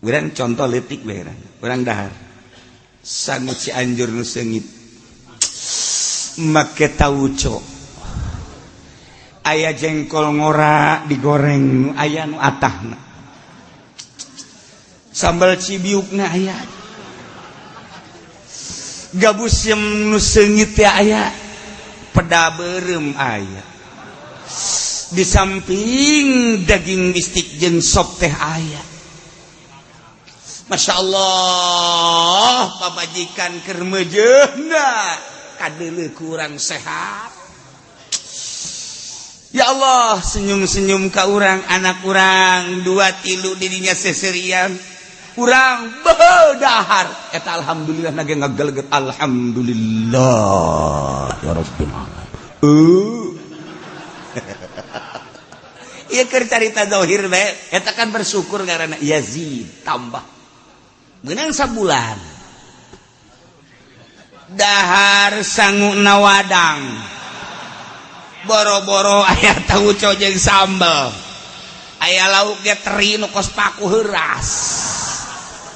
Urang contoh leutik bae, urang dahar sangu Cianjur nu seungit, make tauco, aya jengkol ngora digoreng, aya nu atahna, sambal cibiukna aya, gabus yang nu seungit teh aya, peda beureum aya, di samping daging bistik jeung sop teh aya. Masya Allah, pamajikan keur meujeuhna kadeuleu kurang sehat. Ya Allah, senyum-senyum ka urang, anak urang dua tilu dirinya seserian, urang bedahar eta alhamdulillah nage ngageleget, alhamdulillah ya rabbil alamin. Ieu keur carita zahir bae eta kan bersyukur karena yazid tambah menang. Sabulan dahar sangu nawadang, boro-boro aya tauco jeung sambel, aya lauk ge teri nu kos paku heuras.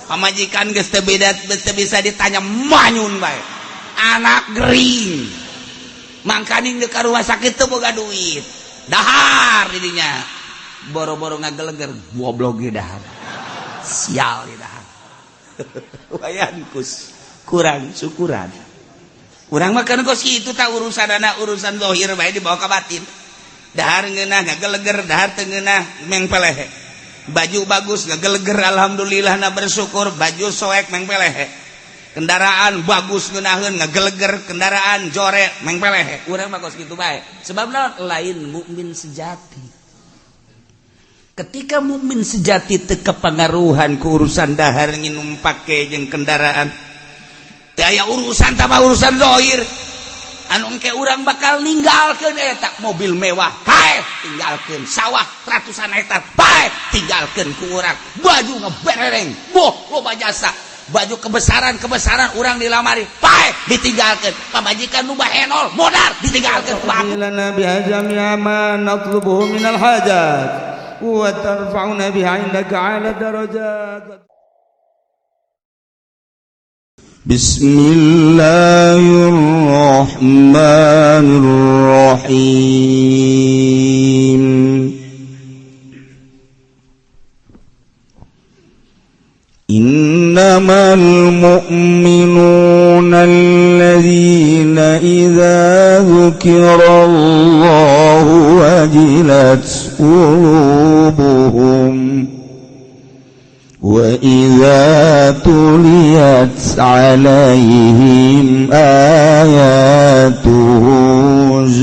Pamajikan geus teu beda, teu bisa ditanya, manyun bae. Anak gering, mangkaning ka rumah sakit teu boga duit dahar didinya, boro-boro ngageleger, goblok ge dahar, sial di dahar. Wayan kus kurang syukuran urang makan kos itu tak urusan anak, urusan zahir bae dibawa ke batin. Dahar ngeunah ngageleger, dahar teu ngeunah meng pelehe. Baju bagus ngageleger, alhamdulillah na bersyukur. Baju soek meng pelehe. Kendaraan bagus ngeunaheun ngageleger, kendaraan jore meng pelehe. Urang mah kos kitu bae, sebab lain mukmin sejati. Ketika mukmin sejati teu kepengaruhan ku urusan dahar, nginum, pake jeung kendaraan. Teu aya urusan tambah urusan zahir anu engke urang bakal ninggalkeun eta. Mobil mewah paeh, tinggalkeun. Sawah ratusan hektar paeh, tinggalkeun ku urang. Baju ngeberereng boh loba jasa, baju kebesaran kebesaran urang dilamari paeh, ditinggalkeun. Pamajikan nu bahenol modar, ditinggalkeun. لنا بها جميع ما نطلبه من الحاجات وترفعنا بها عندك على الدرجات. بسم الله الرحمن الرحيم. إنما المؤمنون الذين إذا ذكر الله وجلت قلوبهم وإذا تليت عليهم آياته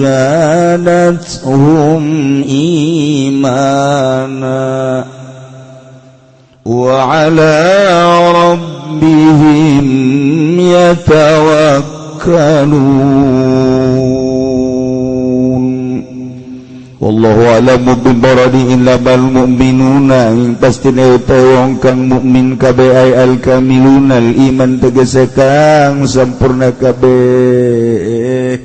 زادتهم إيمانا وعلى ربهم يتوكلون. والله أعلم بمراده. إنما المؤمنون ing pastine utawi wong kang mukmin kabeh, ay الكاملون الإيمان tegese kang sampurna kabeh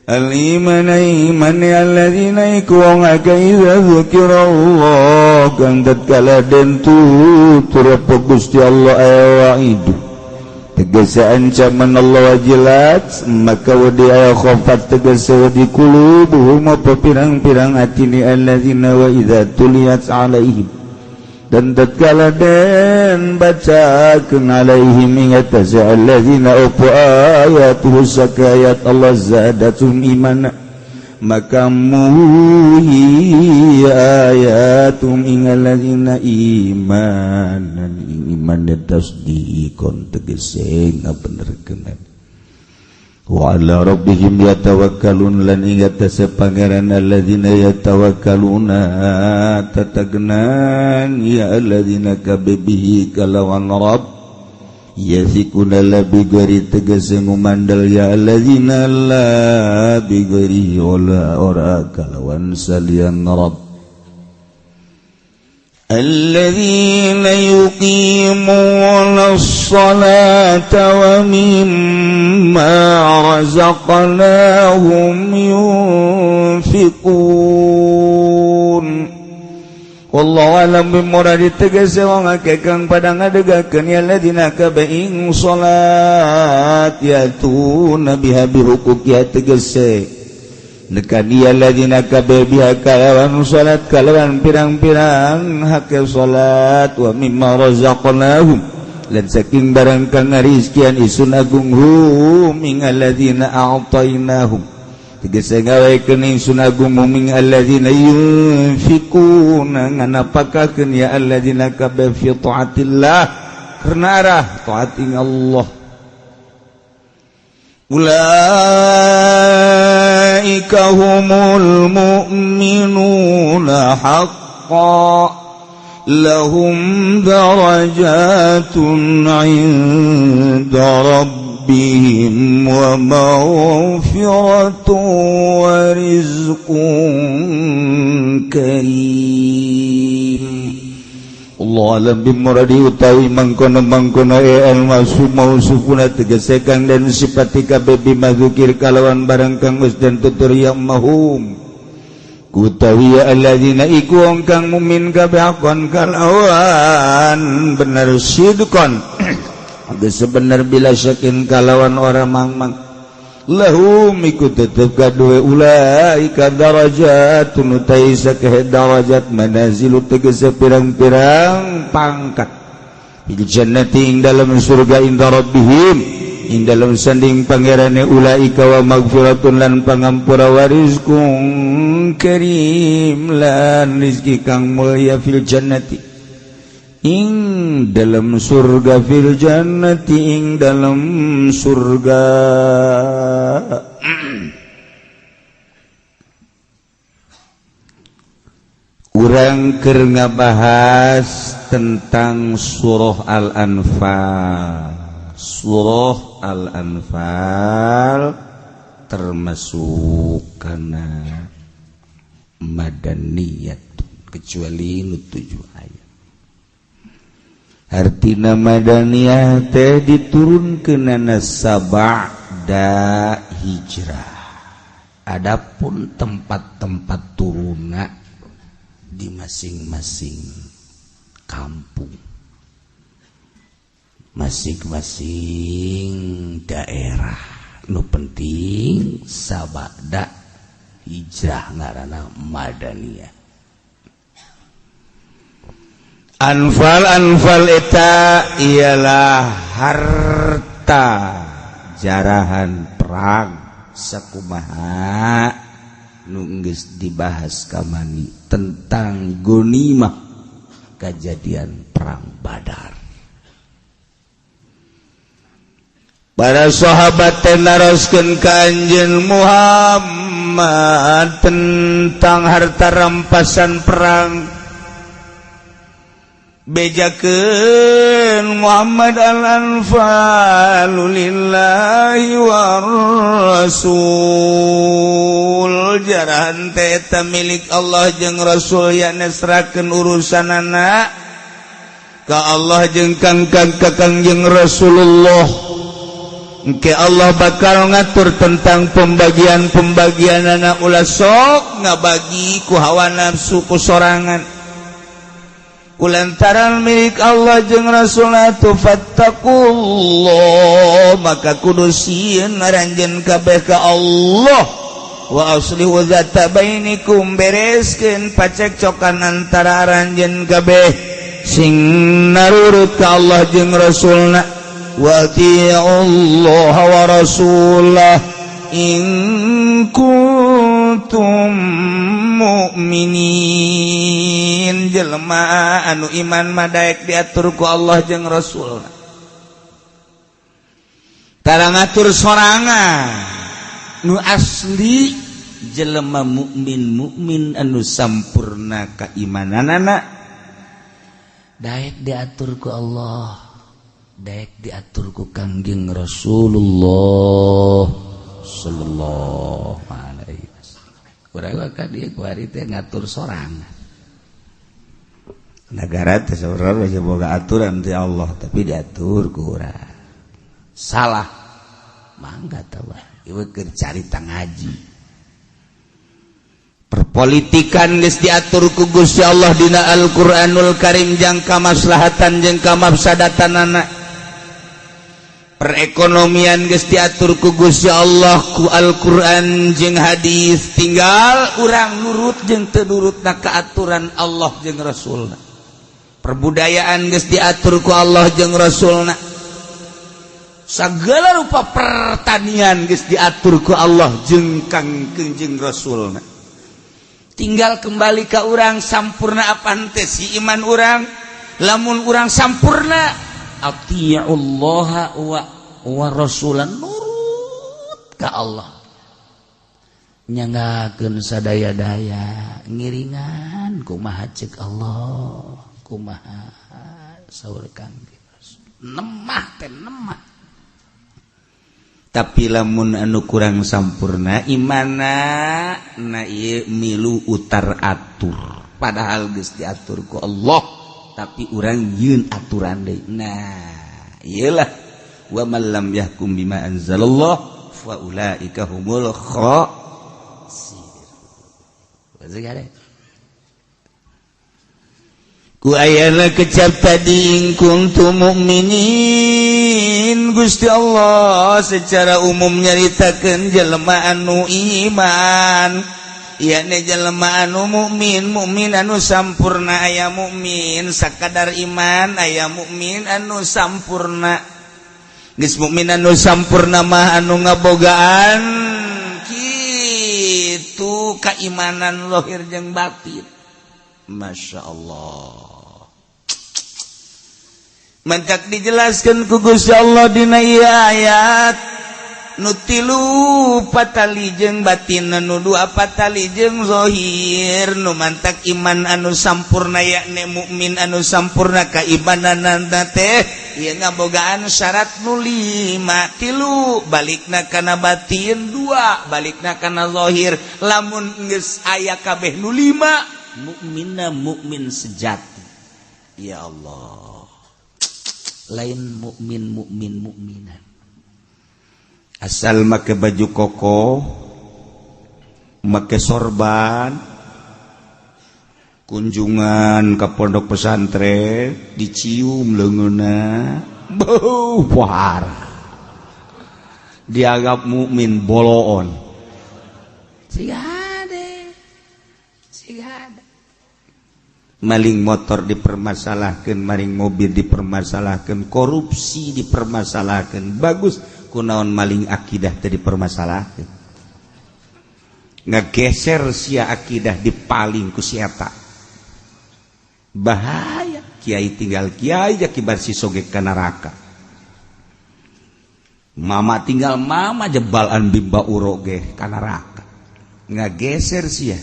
الإيمان iman, الذين iku wong akeh, إذا ذكر الله kang tatkala den tutur apa Gusti Allah, ay وعيد tegese ancaman Allah, وجلت maka wedi, ay خافت tegese wedi, قلوبهم apa pirang-pirang atine الذين. وإذا تليت عليهم dan tatkala den bacakeun, عليهم ing atase الذين apa, آياته sakayat Allah, زادتهم إيمانا maka muhi آياته ing الذين إيمانا ing iman, تصديقا tegese ngabenerkeun. وعلى ربهم يتوكلون lan ing atase pangeran, الذين يتوكلون tetegnan ya الذين kabeh, به kalawan Rabb, يثقون لا بغيره tegese ngumandal ya الذين لا بغيره wala ora kalawan salian Rabb. الذين يقيمون الصلاة ومما رزقناهم ينفقون. Wallahu alam bimuradi tegese wong akeh kang pada ngadegakeun ya ladina kabeh ing salat yatuna biha bihuquqiha tegese nekan ya ladina kabeh biha kalawan salat kalawan pirang-pirang hak salat wa mimma razaqnahum lan saking barang kang ngarizkian isun agung hum ing alladzina a'tainahum tegese gawekeun ingsun agung ming alladzina yunfikuna nganapakakeun ya alladzina kabeh fi taatillah karena arah taat ing Allah ulaika humul mu'minuna haqqan lahum darajatun 'inda rabbihim wa maghfiratun wa rizqun karim. Allah alam bimuradi utawi mangkono-mangkono al mausuf mausufuna tegese kang den sifati kabeh bima dzukir kalawan barang kang wis den tutur ya mahum kutawi alladzina iku wong kang mukmin kabeh akon kalawan bener sidqon sebener bila syakin kalawan orang mangmang lahum iku tetep kaduwe ulaika darajatun utai sakeh darajat manazilu tegese pirang-pirang pangkat fil jannati ing dalam surga inda rabbihim ing dalam sanding pangerane ulaika wa magfiratun lan pangampura wa rizqun karim lan rizki kang mulya fil jannati ing dalam surga fil jannati ing dalam surga. Urang keur ngabahas tentang surah Al-Anfal. Surah Al-Anfal termasuk kana madaniyah kecuali nu 7 ayat. Artina madaniyah teh diturunkeunana sabada hijrah. Adapun tempat-tempat turunna di masing-masing kampung, masing-masing daerah. Nu penting sabada hijrah ngaranna madaniyah. Anfal anfal eta ialah harta jarahan perang sakumaha nu geus dibahas kamani tentang gonimah kejadian perang Badar. Para sahabat teh naroskeun ka Anjeun Muhammad tentang harta rampasan perang. Bejakeun Muhammad al-anfalu lillahi war rasul jarahan teh eta milik Allah jeung Rasul ya nesrakeun urusanana ka Allah jeung kang kang ka Kangjeng Rasulullah. Engke Allah bakal ngatur tentang pembagian-pembagianana ulah sok ngabagi ku hawa nafsu ku sorangan. Kulantaran milik Allah jeung Rasulna tu fattaqullah maka kudu sieun ngaranjeun kabeh ka Allah wa aslihu zata bainikum bereskeun pacekcokan antara aranjeun kabeh sing narurut ka Allah jeung Rasulna wa atiiullah wa rasulah in kuntum mukminin. Jelema anu iman madaek diatur ku Allah jeung Rasulna tara ngatur sorangan nu asli jelema mukmin mukmin anu sampurna keimananana daek diatur ku Allah daek diatur ku Kangjeng Rasulullah sallallahu alaihi wasallam. Urang ka dieu kuari teh ngatur sorangan. Negara teh saurang geus boga aturan ti Allah tapi diatur ku urang. Salah. Mangga tah ieu keur carita ngaji. Perpolitikan geus diatur ku Gusti Allah dina Al-Qur'anul Karim, jangka maslahatan jeung kamafsadatanana. Perekonomian geus diatur ku Gusti Allah ku Al-Qur'an jeung hadis, tinggal urang nurut jeung teu nurutna ka aturan Allah jeung Rasulna. Perbudayaan geus diatur ku Allah jeung Rasulna. Segala rupa pertanian geus diatur ku Allah jeung Kang jeung Rasulna, tinggal kembali ke urang sampurna apa henteu si iman urang. Lamun urang sampurna, atiullaha wa rasulan, nurut ka Allah, nyanggakeun sadaya-daya, ngiringan kumaha cek Allah, kumaha saur Kang, nemah teh nemah. Tapi lamun anu kurang sampurna imana na ieu milu utar atur, padahal geus diatur ku Allah, tapi urang yeun aturan deui. Nah, iyalah, wa man lam yahkum bima anzalallah fa ulaika humul khasirun. Ku ayana kecap tadi, in kuntum mukminin. Gusti Allah secara umum nyaritakeun jelema anu iman, yakni jelema anu mukmin, mukmin anu sampurna. Aya mukmin sakadar iman, aya mukmin anu sampurna. Geus mukmin anu sampurna mah anu ngabogaan kitu keimanan lahir jeung batin. Masya Allah, mantak dijelaskan ku Gusti Allah dina ieu ayat, nu tilu patali jeung batin, nu dua patali jeung zahir. Nu mantak iman anu sampurna, yakni mukmin anu sampurna kaimananana teh ieu ngabogaan syarat nu lima: tilu balikna kana batin, dua balikna kana zahir. Lamun geus aya kabeh nu lima, mukminna mukmin sejati. Ya Allah, lain mukmin mukmin mukminan asal make baju koko, make sorban, kunjungan ke pondok pesantren, dicium leungeunna, bau parah, dianggap mukmin boloon. Siga hade, siga hade. Maling motor dipermasalahkan, maling mobil dipermasalahkan, korupsi dipermasalahkan. Bagus, kunaon maling akidah tadi dipermasalahkan? Ngegeser sia akidah dipaling ku si eta. Bahaya. Kiai tinggal kiai, kibar si soge ka neraka. Mama tinggal mama, jebalan bimba uroge ka neraka. Ngageser sia.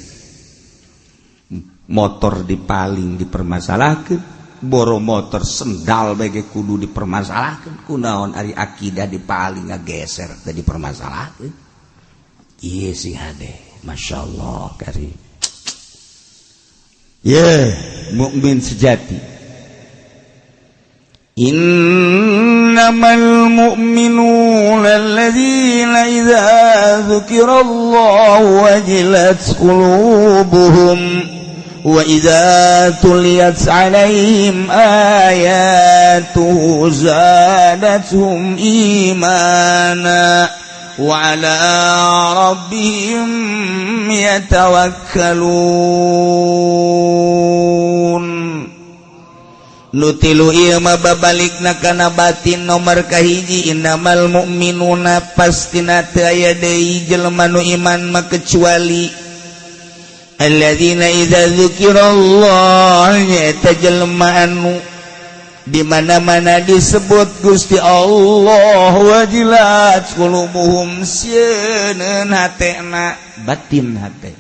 Motor dipaling dipermasalahkan, boro motor, sendal bege kudu dipermasalahkan. Kunaon ari akidah dipaling, ngageser teh dipermasalahkan? Iya sih hade. Masya Allah kari ye mukmin sejati. Innamal mu'minuna alladzina idza dzukirallahu wajilat qulubuhum wa idza tuliyat alaihim ayatuhu zadatuhum imana wa ala rabbihim yatawakkalun. Nu tilu ieu mah babalikna kana batin. Nomor kahiji, innamal mu'minuna, pastina teu aya deui jelema nu iman mah kecuali alladzina idza dzukirallah, nyaeta jelema anu di mana-mana disebut Gusti Allah, wajilat qulubuhum, sieun hatena, batin hate.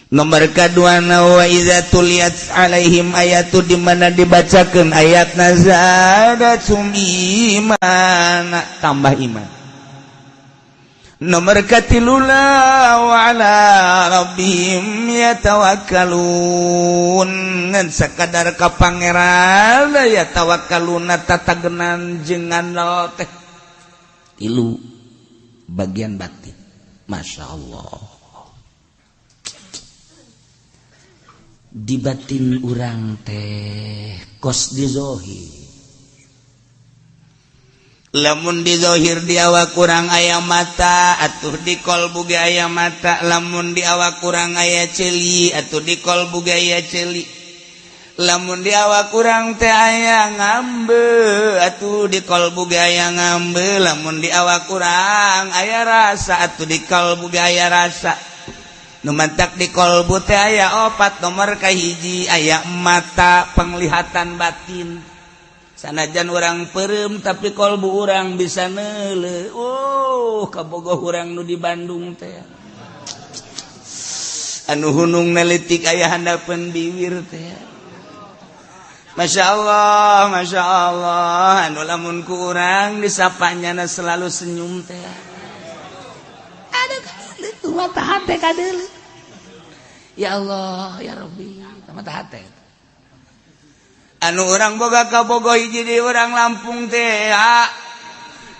Nomor kedua, wa idza tuliyat alaihim ayatu, di mana dibacakeun ayat, zadatum iman, tambah iman. Nomor katiluna, wa ala rabbihim yatawakkalun, ngan sakadar ka pangeran ya tawakkaluna, tatagenan jeung ngandel teh. Tilu bagian batin. Masya Allah. Di batin urang teh kos di zohir. Lamun di zohir di awak urang aya mata, atuh di kolbu ge aya mata. Lamun di awak urang aya ceuli, atuh di kolbu ge aya ceuli. Lamun di awak urang teh aya ngambe, atuh di kolbu ge aya ngambe. Lamun di awak urang aya rasa, atuh di kolbu ge aya rasa. Nu mantak di kolbu teh aya opat. Nomor kahiji, aya mata penglihatan batin. Sanajan urang peureum, tapi kolbu urang bisa neuleu. Oh, kabogoh urang nu di Bandung teh, anu hunung nelitik aya handapeun bibir teh. Masya Allah, Masya Allah. Anu lamun ku urang disapanya selalu senyum teh. Ada kadeuleu mata hate, kadeuleu. Ya Allah, ya Rabbi, mata hate. Anu urang boga kabogoh hiji di urang Lampung teh,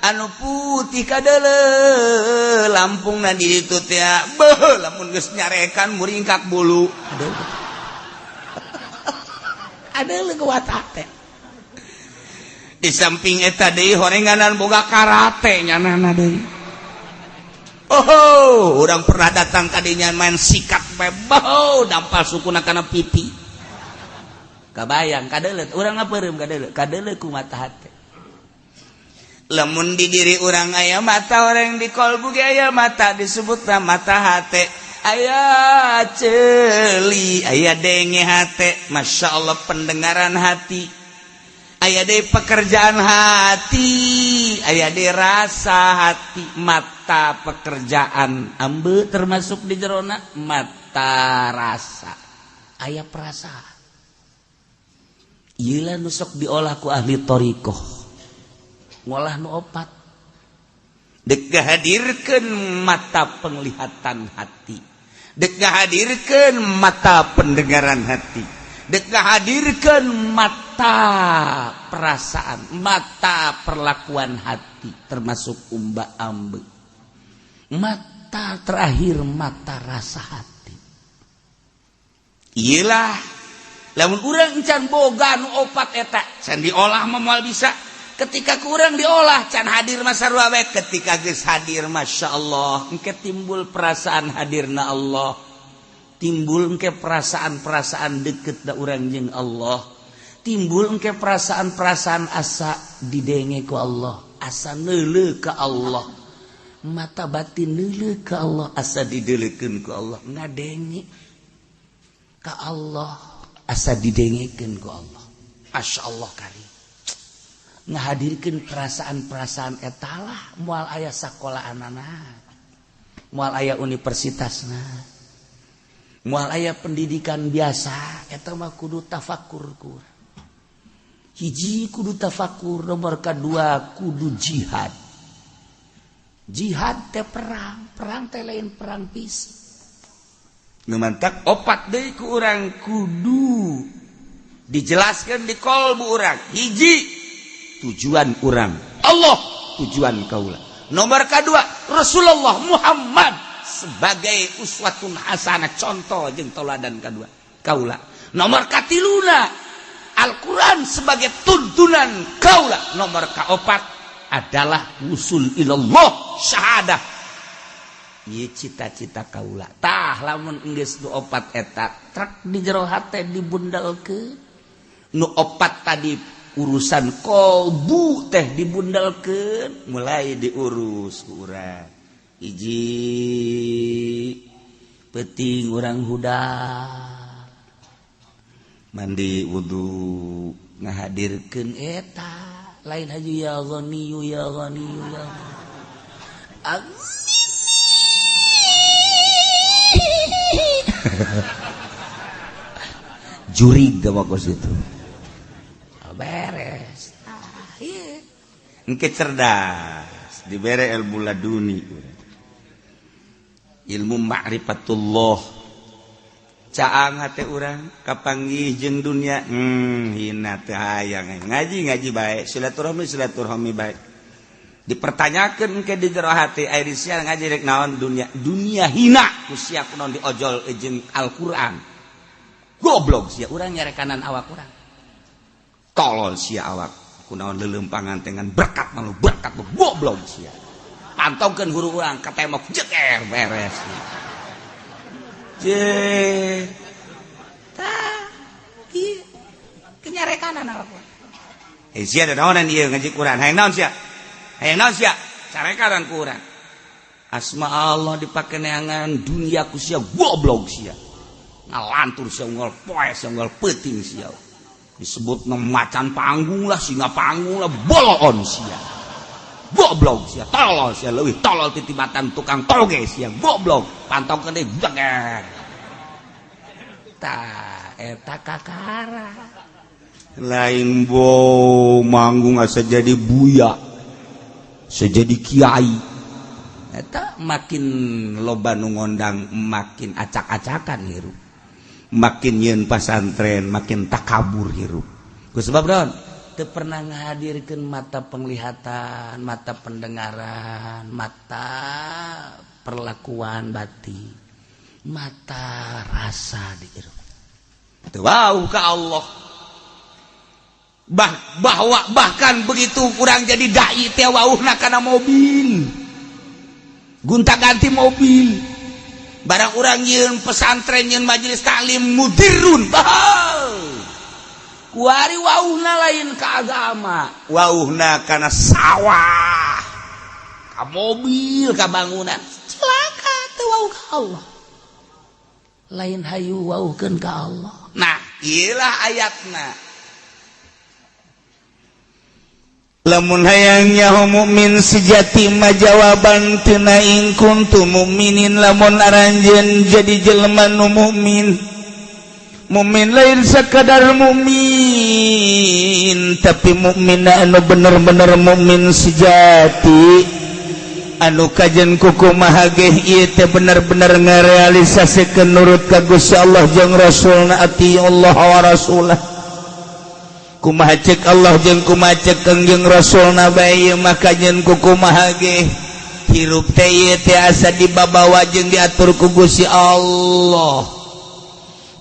anu putih kadeuleu Lampung na di ditu teh. Beuh, lamun geus nyarekan muringkak bulu. Aduh, aduh, kuat hate. Di samping eta deui, horenganan boga karate nyanana deui. Oh, urang pernah datang kadinya main sikat bae, dampal sukuna kana pipi. Kabayang kadeuleu urang ngapeureum, kadeuleu, kadeuleu ku mata hate. Lamun di diri urang aya mata, urang di kolbu ge aya mata, disebutna mata hate. Aya ceuli, aya denge hate, Masya Allah, pendengaran hati. Aya deui pekerjaan hati, aya deui rasa hati. Mata pekerjaan ambe termasuk di jerona mata rasa, aya perasaan. Ieu nu sok diolah ku ahli thoriqoh, ngolah nu opat. Dek ngahadirkeun mata penglihatan hati, dek ngahadirkeun mata pendengaran hati, dek ngahadirkeun mata perasaan, mata perlakuan hati, termasuk umba ambe, mata terakhir, mata rasa hati. Iyalah, lamun urang can boga nu opat eta, can diolah mah moal bisa. Ketika kurang diolah, can hadir masa wae. Ketika geus hadir, Masya Allah, engke timbul perasaan hadirna Allah, timbul engke perasaan-perasaan deket da urang jeung Allah, timbul engke perasaan-perasaan asa didenge ku Allah, asa neuleu ka Allah, mata batin neuleu ka Allah, asa dideulekeun ku Allah, ngadenge ka Allah, asa didengekeun ku Allah. Masya Allah, kari ngahadirkeun perasaan-perasaan etalah. Moal aya sakolahanana, moal aya universitasna, moal aya pendidikan biasa. Eta mah kudu tafakur. Ku hiji kudu tafakur, nomor kedua kudu jihad. Jihad teh perang, perang teh lain perang fisik. Nu mantak opat deui ku urang kudu dijelaskan di kolbu urang. Hiji, tujuan urang Allah, tujuan kaula. Nomor kedua, Rasulullah Muhammad sebagai uswatun hasanah, contoh jeung toladan kedua kaula. Nomor katiluna, Al-Quran sebagai tuntunan kaula. Nomor kaopat adalah usul ilallah, syahadah. Ieu cita-cita kaula. Tah, lamun geus nu opat eta truk di jero hate dibundalkeun, nu opat tadi, urusan kolbu teh dibundalkeun, mulai diurus ku urang. Hiji, peuting urang hudang, mandi, wudu, ngahadirkeun eta lain haji ya Ghaniyu, ya Ghaniyu, ya Amin. Jurig gak kos itu. Oh, beres. Ah, iya. Engke cerdas, dibere ilmu laduni, ilmu ma'rifatullah. Caang hate urang kapanggih jeung dunia, hina, teu hayang ngaji, ngaji baik, silaturahmi, silaturahmi baik. Dipertanyakan ke di jero hati, aya sia ngaji rek naon? Dunia, dunia hina ku sia, kunaon diojol jeung Al-Qur'an? Goblok sia, urang nyarekanan awak urang. Tolol sia awak. Kunaon leuleumpangan dengan berkat malu berkat goblok sia. Pantongkeun huru urang ka tembok jeger beres. Je. Tah, ieu kenyarekanan awak. Eh sia da naonan ieu ngaji Quran. Hayang naon sia? Hayang naon sia? Carekanan ku urang. Asma Allah dipake neangan dunia ku sia goblok sia. Ngalantur sia unggal poe sia unggal peuting sia. Disebut macan panggung lah, singa panggung lah, boloon sia. Goblok sia, tolol sia, leuwih tolol titibatan tukang toge sia, goblok. Pantongkeun deui jeger. Tah, eta kakara. Lain bo manggung asa jadi buya, sejadi kiai. Eta makin loba nu ngondang makin acak-acakan hirup. Makin nyeun pasantren makin takabur hirup. Ku sebab naon? Teu pernah ngahadirkeun mata penglihatan, mata pendengaran, mata perlakuan batin, mata rasa di hirup. Teu wau ka Allah. Bahwa bahkan begitu kurang jadi dai teh wauhna kana mobil. Gonta-ganti mobil. Barang urang nyieun pesantren nyieun majelis taklim mudirun. Kuari wauhna lain ka agama, wauhna kana sawah, ka mobil, ka bangunan. Celaka teu wauh ka Allah. Lain hayu wauhkeun ka Allah. Nah, ieulah ayatna. Lamun hayang nyaho mukmin sejati mah jawaban tina in kuntum mukminin lamun aranjeun jadi jelema nu mukmin. Mukmin lain sekadar mukmin, tapi mukmin anu bener-bener mukmin sejati. Anu kajen kukumaha ge ieu teh bener-bener ngarealisasikeun nurut ka Gusti Allah jeung Rasulna, ati Allah wa Rasulah. Kumaha cek Allah jeung kumaha cek Kangjeng Rasulna bae maka nyeun kukumaha ge hirup teh ieu teh asa dibabawa jeung diatur ku Gusti Allah.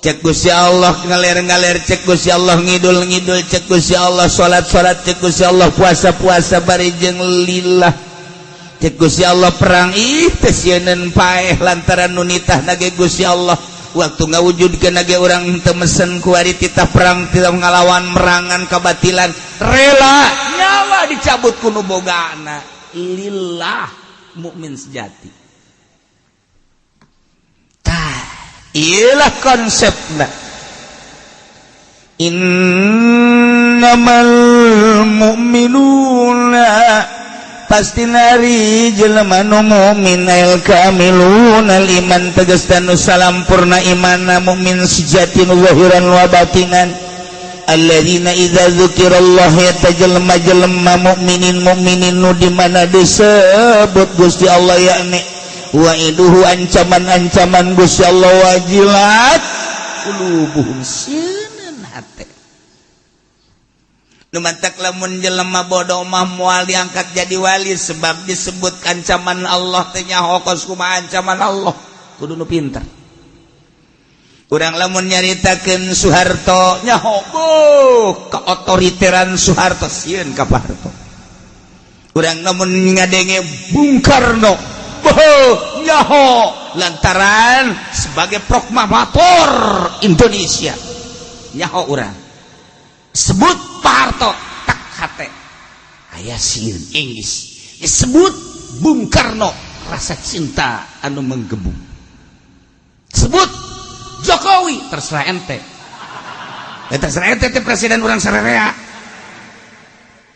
Cek Gusti Allah ngaler-ngaler, cek Gusti Allah ngidul-ngidul, cek Gusti Allah salat-salat, cek Gusti Allah puasa-puasa bari jeung lillah. Cek Gusti Allah perang ih teh sieun paeh lantaran nu nitah ge Gusti Allah. Waktu ngawujudkeun ge urang teu mesen kuari titah perang titah ngalawan merangan kabatilan rela nyawa dicabut ku nu bogana. Lillah mukmin sejati. Tah, iyalah konsepna. Innamal mu'minuna pasti nari jelema nu mukmin al kamiluna iman tegas nu salampurna imana mukmin sejati nu zahiran wa batinan alladzina idza dzukirallah ya jelema jelema mukminin mukminin nu di mana disebut Gusti Allah yakni wa'iduhu ancaman-ancaman Gusti Allah wajilat qulubuhum sieun hate. Nu matak lamun jelema bodoh mah moal diangkat jadi wali sebab disebut ancaman Allah teh nyaho kos kumaha ancaman Allah kudu nu pinter. Urang lamun nyaritakeun Soeharto nyaho boh keotoriteran Soeharto sieun ka Pak Harto. Urang lamun ngadenge Bung Karno boh nyaho lantaran sebagai proklamator Indonesia nyaho urang. Sebut Pak Harto tak hate aya sieun Inggris. Disebut Bung Karno rasa cinta anu menggebu. Sebut Jokowi terserah ente. Terserah ente teh presiden urang sarerea.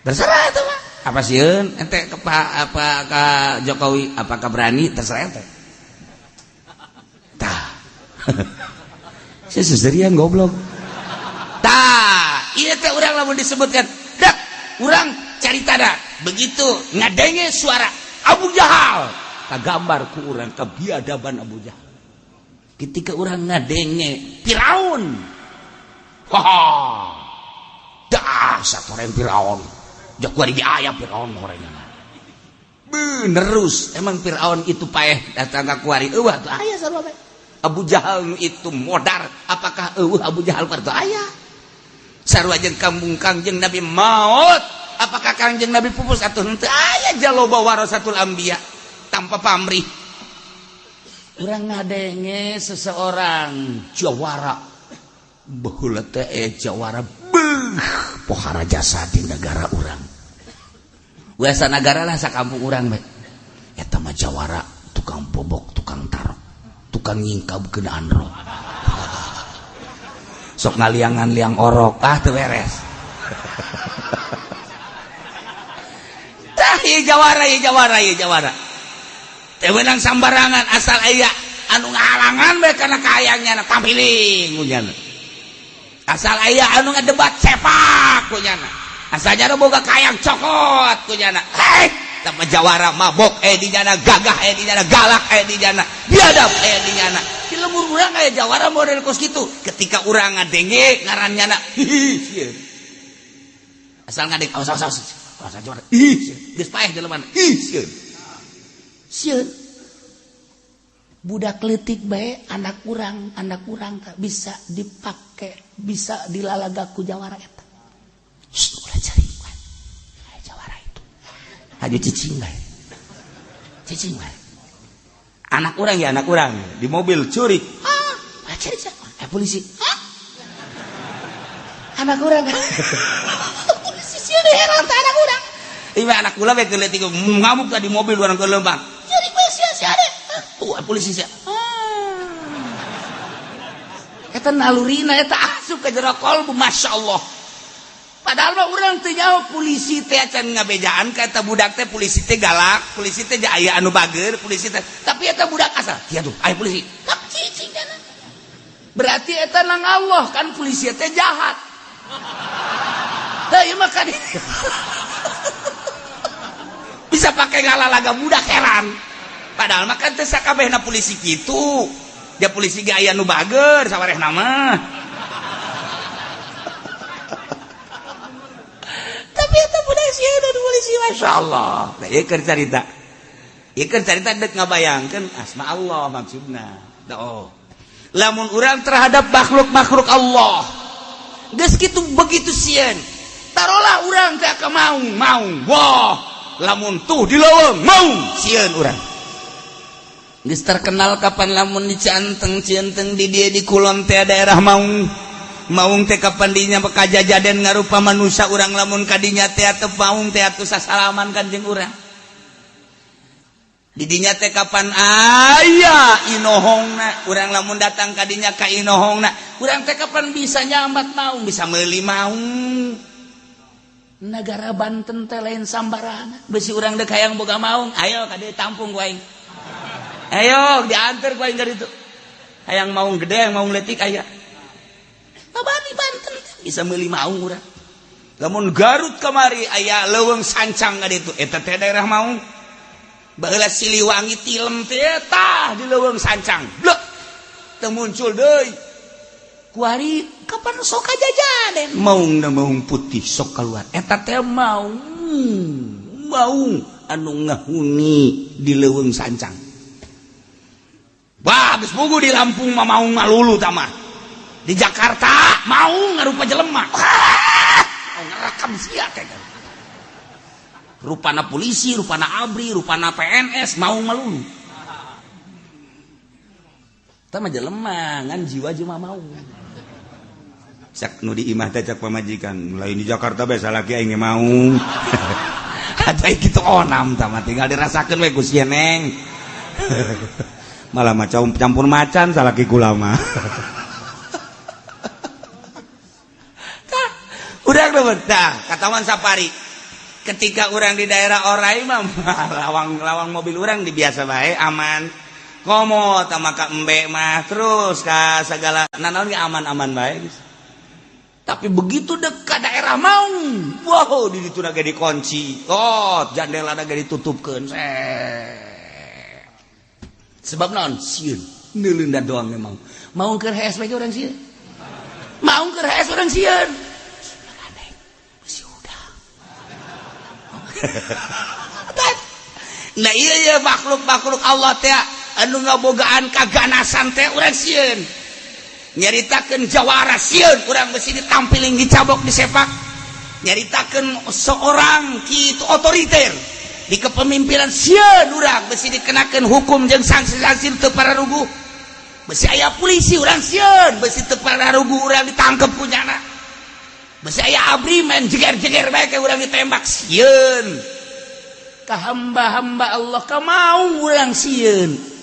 Terserah itu mah. Apa sieun ente ke Pak apa ke Jokowi apakah berani terserah ente. Tah. Saya seserian goblok. Tah, ieu teh urang lamun disebutkan, dak urang cari tada begitu ngadenge suara Abu Jahal, kagambar ku urang kebiadaban Abu Jahal. Ketika urang ngadenge Firaun, wah, dahsyat orang Firaun. Jak kuari ge aya Firaun orangnya. Benerus, emang Firaun itu paeh datang ka kuari, eueuh tuh aya sarua bae. Abu Jahal nu itu modar, apakah eueuh Abu Jahal parto aya? Sarua jeung kampung Kangjeng Nabi maut, apakah Kangjeng Nabi pupus atau henteu? Aya jaloba warasatul anbiya tanpa pamrih. Urang ngadenge seseorang jawara, baheula teh jawara beuh pohara jasa di negara urang. Biasa negara lah sakampung urang bae. Eta mah jawara, tukang bobok, tukang tarok, tukang nyingkab kenaan roh. Sok ngaliangan liang orok, ah teu beres. Tah ieu jawara, ieu jawara, ieu jawara. Teu meunang sambarangan asal aya anu ngahalangan bae kana kahayangnya na tampiling kunyana. Asal aya anu ngadebat sepak kunyana. Asal jaro boga kayang cokot kunyana. Hei, tama jawara mabok di nyana, gagah di nyana, galak di nyana, biadab di nyana. Di lemur urang aya jawara model kos kitu. Ketika urang ngadenge ngaran nyana, hihi sieun. Asal ngadeng awas awas awas. Awas jawara. Ih, sieun. Geus paeh jelema. Ih, sieun. Sieun. Budak leutik bae anak urang bisa dipake, bisa dilalaga ku jawara eta. Shh, ulah cari kan. Aya jawara itu. Haju cicing bae. Cicing bae. Anak urang ya, anak urang di mobil curi. Ah, cari cari. Polisi. Hah? Anak urang. Polisi sieun heran teh anak urang. Ieu anak kula bae keur leutik ngamuk tadi mobil urang ke lembang. Curi bae sia sia. Tuh polisi sia. Eta nalurina eta asup ka jero kolbu, Masya Allah. Padahal mah urang teu nyaho polisi teh acan ngabejaan ka eta budak teh, polisi teh galak, polisi teh aya anu bager, polisi teh. Tapi eta budak asal, kieu tuh, aya polisi. Kap cicing kana. Berarti eta nang Allah kan polisi teh jahat. Tah ieu mah kan bisa pakai ngalalaga budak heran. Padahal mah kan teh sakabehna polisi kitu. Dia polisi ge aya nu bager sawarehna mah. Tapi eta budak sieun polisi, Masya Allah. Nah, ieu keur carita. Ieu keur carita deuk ngabayangkeun asma Allah maksudna. Oh. Lamun urang terhadap makhluk-makhluk Allah geus kitu begitu sieun. Tarolah urang teh ka maung, maung. Wah, lamun tuh di leuweung maung sieun urang. Geus terkenal kapan lamun di Cianteng, Cianteng di dieu di kulon teh daerah maung. Maung teh kapan dinya kajajaden ngarupa manusia urang lamun kadinya teh ateu maung teh atuh sasalaman kanjeng urang. Di dinya teh kapan aya inohongna, urang lamun datang kadinya ka inohongna, urang teh kapan bisa nyambat maung, bisa meuli maung. Negara Banten teh lain sambarangan. Besi urang deuk hayang boga maung, ayo ka dieu tampung ku aing. Ayo diantar ku aing ka ditu. Hayang maung gede, hayang maung leutik aya. Abadi Banten bisa meuli maung urang. Lamun Garut kamari aya leuweung sancang ka ditu, eta teh daerah maung. Baheula Siliwangi tilem teh tah di leuweung sancang. Blek. Teu muncul deui. Kuari kapan sok kajajaden maung na maung putih sok keluar. Eta teh maung. Maung anu ngahuni di leuweung sancang. Wah, geus puguh di Lampung mah maung malulu tah mah. Di Jakarta mau ngarupa jelema. Mau ngerekam sia teh. Rupana polisi, rupana ABRI, rupana PNS, mau malulu. Tah mah jelema ngan jiwa jelema mau. Cak nu di imah teh cak pamajikan, lain di Jakarta bae salaki aing mau. Ada kitu onam tah mah tinggal dirasakeun we ku sia neng. Malah macam campur macan salaki kula mah. Udah tah katawan safari. Ketika orang di daerah Orai mah lawang-lawang mobil orang di biasa bae aman. Komo tama ka embe mah terus ka segala nanaon ge aman-aman bae geus. Tapi begitu dekat daerah maung, wow di ditu ge dikunci. Oh, jandela ge ditutupkeun. Sebab naon? Sieun. Neuleun doang memang. Maung keur hees bae urang sieun. Maung keur hees urang sieun. Nah iya iya makhluk-makhluk Allah teh Anu ngabogaan kaganasan teh urang sieun. Nyaritakeun jawara sieun, urang besi ditampiling, dicabok, disepak. Nyaritakeun seorang kitu otoriter di kepemimpinan sieun, urang besi dikenakeun hukum jeung sanksi-sanksi teu pararuguh. Besi aya polisi urang sieun, besi teu pararuguh urang ditangkep ku nyana. Besi aya ABRI main jeger-jeger bae ke urang ditembak, sieun. Ka hamba-hamba Allah ka mau urang sieun.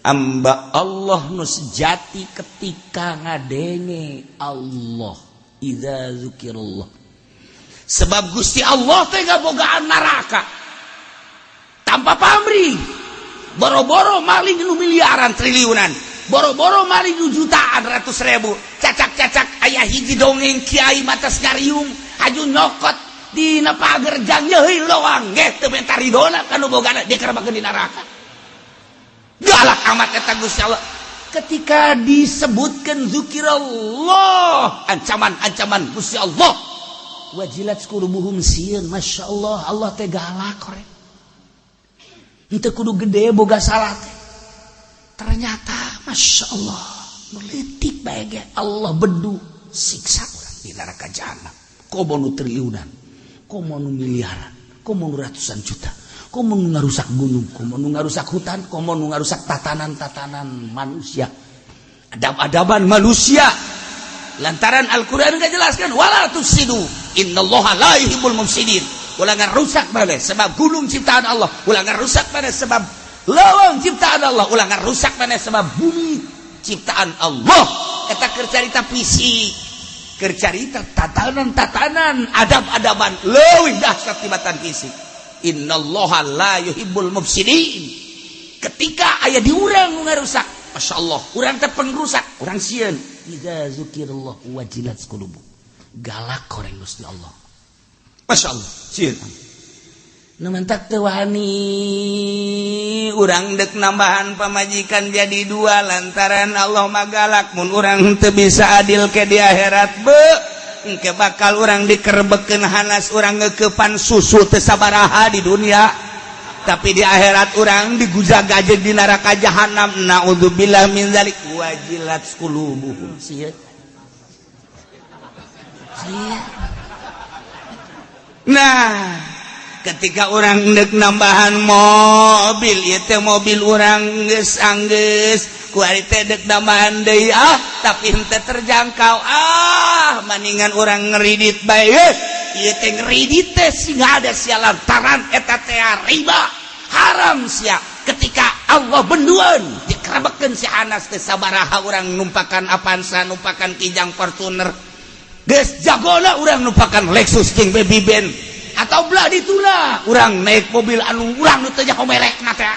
Hamba Allah nu sejati ketika ngadenge Allah, idza zukirullah, sebab Gusti Allah teh ngabogaan neraka tanpa pamrih. Boro-boro maling nu miliaran triliunan, boro-boro maling nu jutaan ratus ribu, cacak-cacak aya hiji dongeng kiai matas ngariung haju nyokot dina pager jang nyeuhi doang ge teu menta ridona kanu bogana, dikerebakeun di neraka. Galak amat eta Gusti Allah ketika disebutkan zikirallah, ancaman-ancaman Gusti Allah, wajilat qulubuhum, sieun. Masya Allah, Allah teh galak korek. Henteu kudu gede boga salah teh. Ternyata Masya Allah, leutik bae ge Allah bedu siksa urang di neraka jahanam. Komo nu triliunan, komo nu miliaran, komo nu ratusan juta, komo nu ngarusak gunung, komo nu ngarusak hutan, komo nu ngarusak tatanan-tatanan manusia, adab-adaban manusia. Lantaran Al-Qur'an nggak jelaskan wala tufsidu innallaha la yuhibbul mufsidin. Ulah ngarusak maneh sebab gunung ciptaan Allah, ulah ngarusak maneh sebab lawang ciptaan Allah, ulah ngarusak maneh sebab bumi ciptaan Allah. Eta keur carita fisik, keur carita tatanan-tatanan adab-adaban leuwih dahsyat tibatan fisik. Innallaha la yuhibbul mufsidin. Ketika aya di urang nu ngarusak, Masya Allah, urang teh pengrusak, urang sieun. Idza zukirallah wajilat qulubu, galak koreng Gusti Allah. Masya Allah, sieun. Nu mantak teu wani urang dek nambahan pamajikan jadi dua, lantaran Allah mah galak. Mun urang teu bisa adil ke di akhirat, be engke bakal urang dikerebekeun hanas. Urang ngeukepan susu teu sabaraha di dunia, tapi di akhirat urang digujag-gajeg di neraka jahanam. Naudzubillah min zalik. Wajilat qulubuhum, sieun, sieun. Nah, ketika urang dek nambahan mobil, ieu teh mobil urang geus anggeus kuari teh, dek nambahan deui, ah, tapi henteu terjangkau, ah, maningan urang ngeridit bae. Ieu teh ngeridit teh sing ada sia, lantaran eta teh riba, haram sia. Ketika Allah benduan dikerebekeun si hanas teh sabaraha urang numpakan Avanza, numpakan Kijang, Fortuner, geus jagona urang numpakan Lexus jeung Baby Benz atau belah dituna urang naik mobil anu urang nu teu nyaho merekna teh.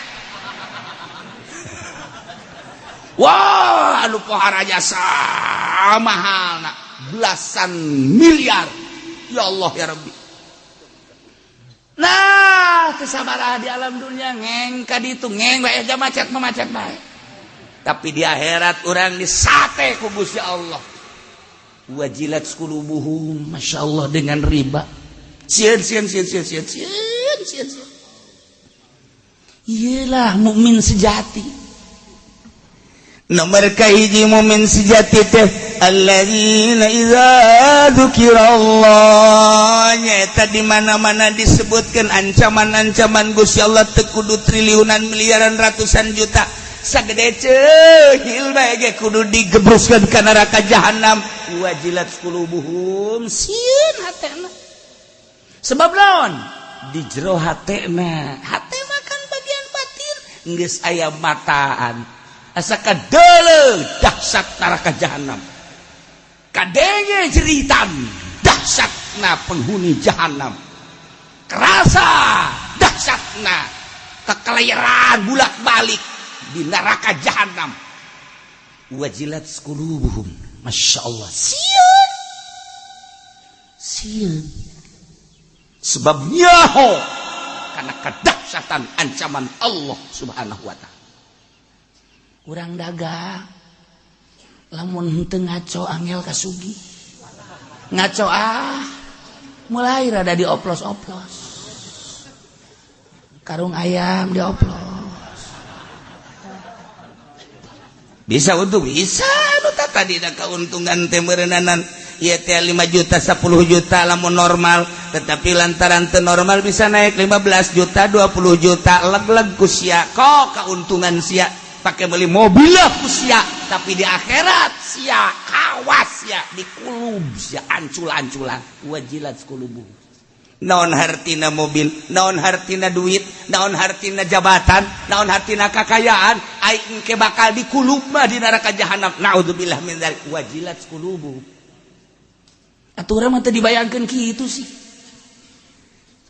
Wah, anu pohara jasa mahal belasan miliar. Ya Allah ya Rabbi. Nah, kesabaraha di alam dunia ngeng ka ditu, ngeng bae aja, macet mah macet bae, tapi di akhirat urang disate ku Gusti Allah. Wajilat qulubuhum, Masya Allah, dengan riba. Sieun, sieun, sieun, sieun, sieun, sieun, sieun, sieun. Iyalah mukmin sejati. Nomor kahiji mukmin sejati teh alladzina idza dzukirallah, nyaeta di mana-mana disebutkan ancaman-ancaman Gusti Allah, teu kudu triliunan, miliaran, ratusan juta, sagede ceuhil bae ge kudu digebruskeun ka neraka jahanam. Wajilat qulubuhum, sieun hatena. Sebab naon? Di jero hatena, hate mah kan bagian batin, geus aya mataan asa kadeuleu dahsyat neraka jahanam, kadenge jeritan dahsyatna penghuni jahanam, kerasa dahsyatna kekelayaran bulak-balik di neraka jahanam. Wajilat qulubuhum, Masya Allah, sieun, sieun, sebab nyaho karena kedahsyatan ancaman Allah Subhanahu wa Ta'ala. Urang dagang lamun henteu ngaco angel kasugi. Ngaco, ah, mulai rada dioplos-oplos, karung ayam dioplos. Bisa untung, bisa. Nu tadi keuntungan teh meureunana ieu teh 5 juta, 10 juta lamun normal, tetapi lantaran teu normal bisa naik 15 juta, 20 juta. Leg-leg ku sia kok keuntungan sia, pakai beli mobil lah ku sia, tapi di akhirat sia kawas sia, di kulub sia ancul-anculan. Wajilat qulubuhum. Naon hartina mobil, naon hartina duit, naon hartina jabatan, naon hartina kakayaan, aing ke bakal dikulub mah di neraka jahanam. Naudzubillah min dzalik. Wajilat qulubuhum. Atuh urang mah teu dibayangkeun kitu sih.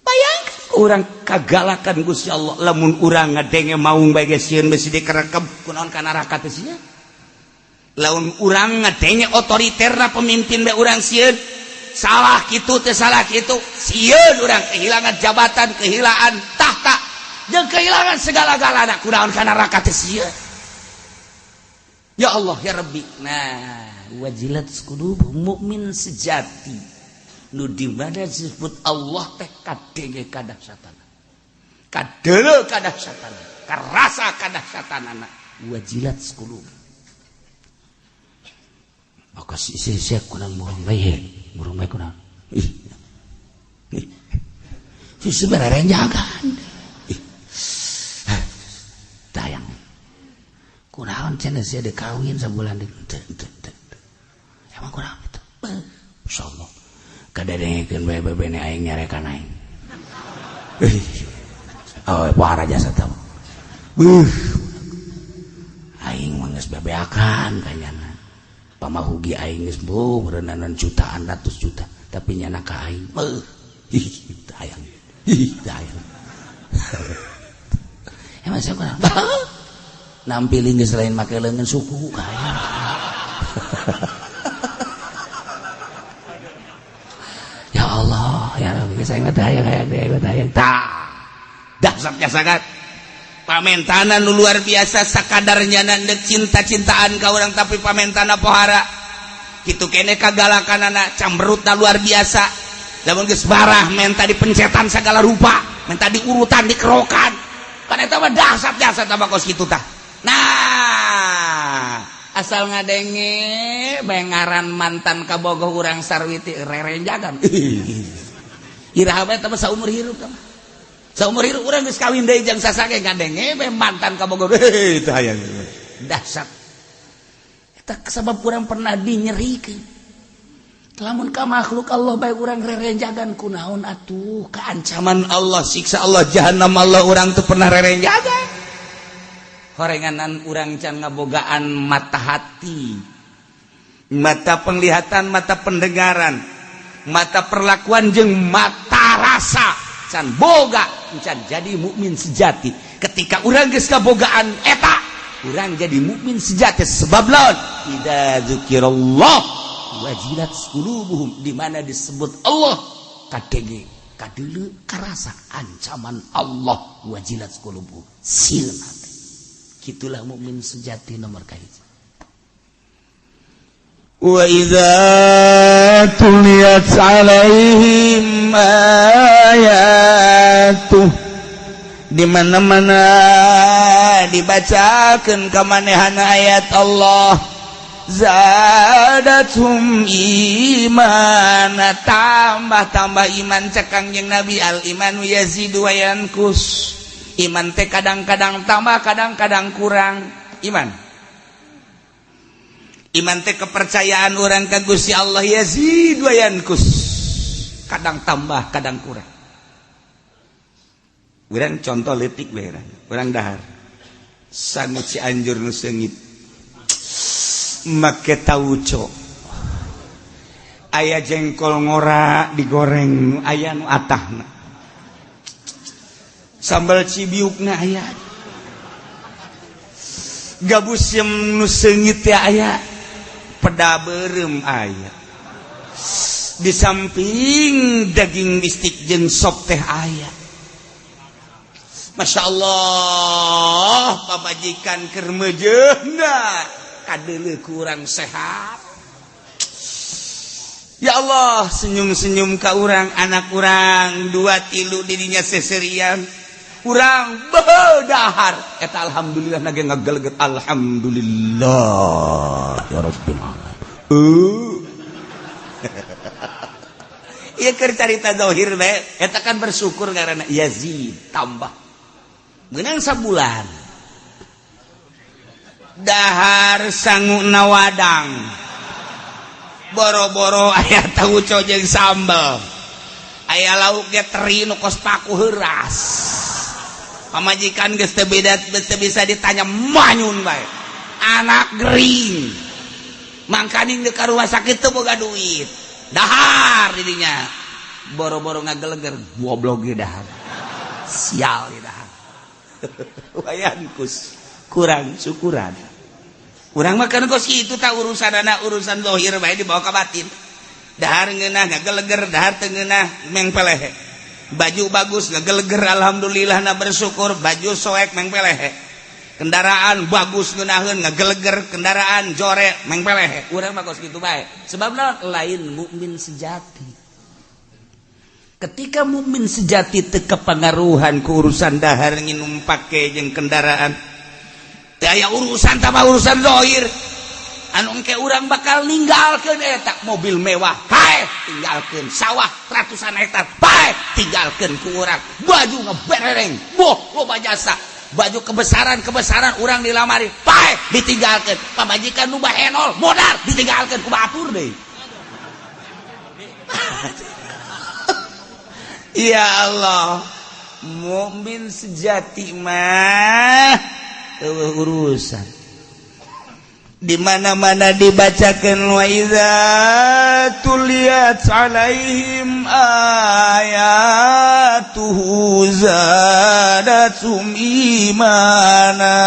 Bayangkan urang kagalakan Gusti Allah, lamun urang ngadenge maung bae geus sieun besi dikerekep, kunaon ka neraka teh sia? Lamun urang ngadenge otoriterna pemimpin bae urang sieun, salah kitu teh, salah kitu, sieun urang kehilangan jabatan, kehilangan tahta, jeung kehilangan segala-galana, kunaon ka neraka teh sieun? Ya Allah, ya Rabbi. Nah, wajilat qulubuhum, mukmin sejati nu di mana disebut Allah teh kadenge kadahsyatana, kadeuleu kadahsyatana, karasa kadahsyatanana. Wajilat qulub. Maka si si kurang murung bae, murung bae kunaon? Ih, ih, si sebenarnya jagaan. Ih, tayang kunaon cenah sia deuk kawin sabulan deui? Teu, teu, teu. Emang kurang itu? Insyaallah kadengekeun bae bebene aing nyarekan aing. Oh, pohara jasa teh. Beuh, aing mah geus bebeakan kanyana. Pamahugi aing geus beuh beureunanan jutaan, ratus juta, tapi nyana ka aing. Beuh, ih, hayang. Ih, hayang. Emang saya kurang nampilin geus lain make leungeun suku ka aing. Ya Allah, ya Rabbi, saya mah hayang, hayang, hayang, hayang. Tah, dahsyat sangat. Pamentanan nu luar biasa, sakadarnya ndek cinta-cintaan ka urang, tapi pamentana pohara. Kitu kene kagalakanana, camberutna luar biasa. Lamun geus barah menta dipencetan segala rupa, menta diurutan, dikerokan. Kan eta mah dahsyat jasa tambah kos kitu tah. Nah, asal ngadenge bae ngaran mantan kabogoh urang sarwiti, rerenjagan. Iraha bae eta mah saumur hirup tah. Saumur hirup urang geus kawin deui jeung sasake, ngadenge bae mantan kabogoh. Heuh, teu hayang. Dahsyat. Eta sabab urang pernah dinyerikeun. Lamun ka makhluk Allah bae urang rerenjagan, kunaon atuh keancaman Allah, siksa Allah, jahanam Allah urang teu pernah rerenjagan. Horenganan urang can ngabogaan mata hati, mata penglihatan, mata pendengaran, mata perlakuan jeung mata rasa can boga, can jadi mukmin sejati. Ketika urang geus kabogaan eta, urang jadi mukmin sejati. Sebab lawan idza dzukirallah wajilat qulubuhum, di mana disebut Allah kadenge, kadeuleu, karasa ancaman Allah, wajilat qulubuhum, sieun hati. Gitulah mukmin sejati nomor kahiji. Wa idza tuliyat alaihim ayatuh, di mana-mana dibacakeun ka manehana ayat Allah, zadathum imana, tambah-tambah iman. Cek Kangjeng Nabi, al imanu yazidu wa yanqus. Iman teh kadang-kadang tambah, kadang-kadang kurang. Iman, iman teh kepercayaan orang ke Gusti Allah, yazid wa yanqus, kadang tambah, kadang kurang. Urang contoh leutik bae, urang dahar sangu Cianjur nu seungit, make tauco, aya jengkol ngora digoreng, aya nu atahna, sambal cibiukna aya, gabus yang nu seungit teh aya, peda beureum aya, di samping daging bistik jeung sop teh aya. Masya Allah, pamajikan keur meujeuhna, kadeuleu kurang sehat. Ya Allah, senyum-senyum ka urang, anak urang dua tilu didinya seserian. Urang bedahar eta alhamdulillah nage ngageleget alhamdulillah ya rabbil alamin. Ieu keur carita zahir bae eta kan bersyukur karena yazid tambah. Meunang sabulan. Dahar sanguna wadang. Boro-boro aya tauco jeung sambel. Aya lauk ge teri nu kos paku heuras. Pamajikan geus teu beda teu bisa ditanya manyun bae. Anak gering. Mangkaning di ka rumah sakit teu boga duit. Dahar didinya. Boro-boro ngageleger goblok ge dahar. Sial di dahar. Wayan kus kurang syukuran. Urang mah kan kos kitu tak urusan anak urusan zahir bae dibawa ka batin. Dahar ngeunah ngageleger, dahar teu ngeunah mengpelehe. Baju bagus ngageleger alhamdulillah na bersyukur, baju soek mengpelehe. Kendaraan bagus ngeunaheun ngageleger, kendaraan jore mengpelehe. Urang mah kos kitu bae. Sebabna lain mukmin sejati. Ketika mukmin sejati teu kepengaruhan ku urusan dahar nginum pake jeung kendaraan. Teu aya urusan tambah urusan zahir. Anu engke urang bakal ninggalkeun eta mobil mewah, paeh tinggalkeun sawah ratusan hektar, paeh tinggalkeun ku urang, baju ngeberereng, boh loba jasa, baju kebesaran-kebesaran urang dilamari, paeh ditinggalkeun, pamajikan nu bahenol modal ditinggalkeun ku batur deui. Ya Allah, mukmin sejati mah eueuh urusan. Di mana-mana dibacakan wa idza tuliyat alaihim ayatuhu zadatum imana.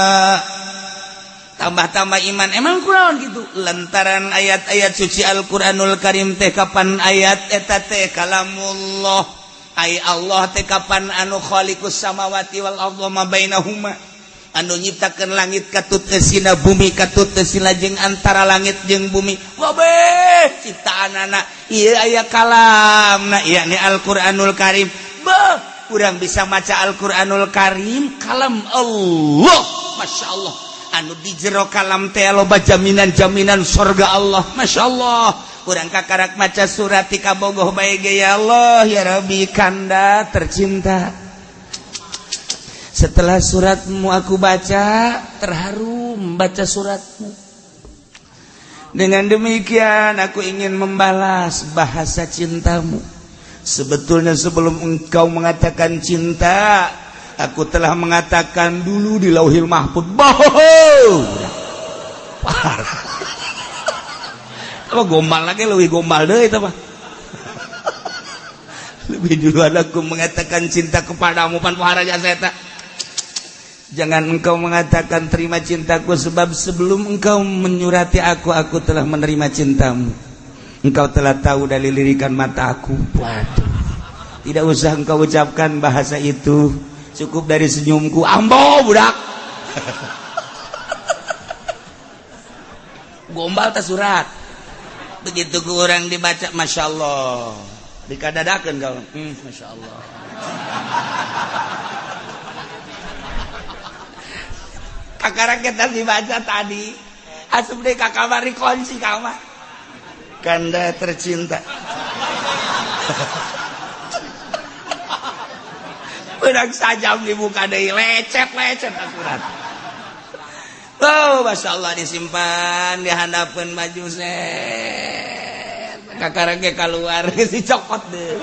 Tambah-tambah iman. Emang kurang gitu lantaran ayat-ayat suci Al-Qur'anul Karim teh kapan ayat eta teh kalamullah. Ai Allah teh kapan anu khaliqus samawati wal ardi ma bainahuma. Anu nyiptakeun langit katut eusina bumi katut eusina jeung antara langit jeung bumi kabeh ciptaanana ieu aya kalamna yakni Al-Qur'anul Karim. Beuh urang bisa maca Al-Qur'anul Karim kalam Allah, Masya Allah. Anu di jero kalam teh loba jaminan-jaminan sorga Allah, Masya Allah. Urang kakarak maca surat ti kabogoh bae ge ya Allah ya Rabbi kanda tercinta. Setelah suratmu aku baca, terharu membaca suratmu. Dengan demikian aku ingin membalas bahasa cintamu. Sebetulnya sebelum engkau mengatakan cinta, aku telah mengatakan dulu di Lauhil Mahfud. Bohong. Parah. Apa gombal lagi lebih gombal deh itu mah. Lebih duluan aku mengatakan cinta kepadamu pan pohara jasa eta. Jangan engkau mengatakan terima cintaku sebab sebelum engkau menyurati aku telah menerima cintamu. Engkau telah tahu dari lirikan mata aku. Waduh. Tidak usah engkau ucapkan bahasa itu. Cukup dari senyumku. Ambo budak. Gombal tas surat. Begitu ke orang dibaca, Masya Allah. Dikadadakan kau. Masya Allah. Kakara kita dibaca tadi asup deh ka kamar dikunci kamar kanda tercinta. Benang sajam dibuka deui lecet-lecet asurat. Oh, Masya Allah disimpan dihandapeun maju set. Kakara ge kaluar geus dicokot deui.